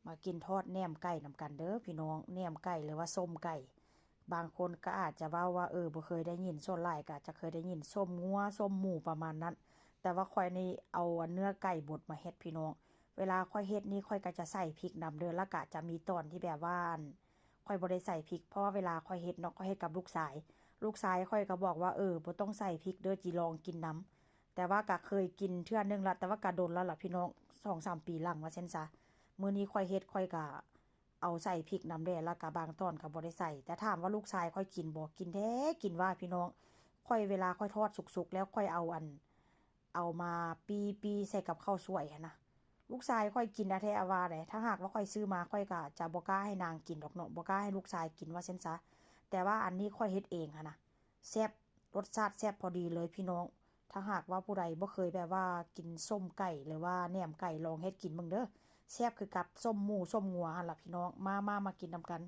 ມາກິນທອດແໜມໄກ່ນຳກັນເດີພີ່ນ້ອງ, ແໜມໄກ່ ຫຼືວ່າສົ້ມໄກ່. ບາງຄົນກໍອາດຈະເວົ້າວ່າ ເອີ ບໍ່ເຄີຍໄດ້ຍິນ, ສ່ວນຫຼາຍກໍຈະເຄີຍໄດ້ຍິນສົ້ມງົວ ສົ້ມໝູປະມານນັ້ນ, ແຕ່ວ່າຂ້ອຍນີ້ເອົາອັນເນື້ອໄກ່ບົດມາເຮັດພີ່ນ້ອງ. ເວລາຂ້ອຍເຮັດນີ້ ຂ້ອຍກໍຈະໃສ່ພິກນຳເດີ, ແລ້ວກໍຈະມີຕອນທີ່ແບບວ່າ ອັນ ຂ້ອຍບໍ່ໄດ້ໃສ່ພິກ ເພາະວ່າເວລາຂ້ອຍເຮັດເນາະ ຂ້ອຍເຮັດກັບລູກຊາຍ, ລູກຊາຍຂ້ອຍກໍບອກວ່າ ເອີ ບໍ່ຕ້ອງໃສ່ພິກເດີ ຈິລອງກິນນຳ. ແຕ່ວ່າກໍເຄີຍກິນເທື່ອໜຶ່ງລະ ແຕ່ວ່າກໍດົນແລ້ວລະພີ່ນ້ອງ ສອງສາມປີຫຼັງວ່າຊັ້ນຊະ. ມື້ນີ້ຂ້ອຍເຮັດ ຂ້ອຍກໍເອົາໃສ່ພິກນຳແດ່ ແລ້ວກໍບາງຕອນກໍບໍ່ໄດ້ໃສ່. ແຕ່ຖາມວ່າລູກຊາຍຂ້ອຍກິນບໍ່? ກິນແທ້ກິນວ່າພີ່ນ້ອງ. ຂ້ອຍ ເວລາຂ້ອຍທອດສຸກໆແລ້ວ ຂ້ອຍເອົາອັນ ເອົາມາປີ້ໆໃສ່ກັບເຂົ້າສວຍຫັ້ນນະ, ລູກຊາຍຂ້ອຍກິນອາແທ້ອາວ່າເດ້. ຖ້າຫາກວ່າຂ້ອຍຊື້ມາ ຂ້ອຍກໍຈະບໍ່ກ້າໃຫ້ນາງກິນດອກເນາະ, ບໍ່ກ້າໃຫ້ລູກຊາຍກິນວ່າຊັ້ນຊະ. ແຕ່ວ່າອັນນີ້ຂ້ອຍເຮັດເອງຫັ້ນນະ ແຊບ, ລົດຊາດແຊບພໍດີເລີຍພີ່ນ້ອງ. ຖ້າຫາກວ່າຜູ້ໃດບໍ່ເຄີຍແບບວ່າກິນສົ້ມໄກ່ ຫຼືວ່າແໜມໄກ່ ລອງເຮັດກິນເບິ່ງເດີ, ແຊບຄືກັບສົ້ມໝູສົ້ມງົວຫັ້ນລະພີ່ນ້ອງ. ມາ ມາ ມາກິນນຳກັນ.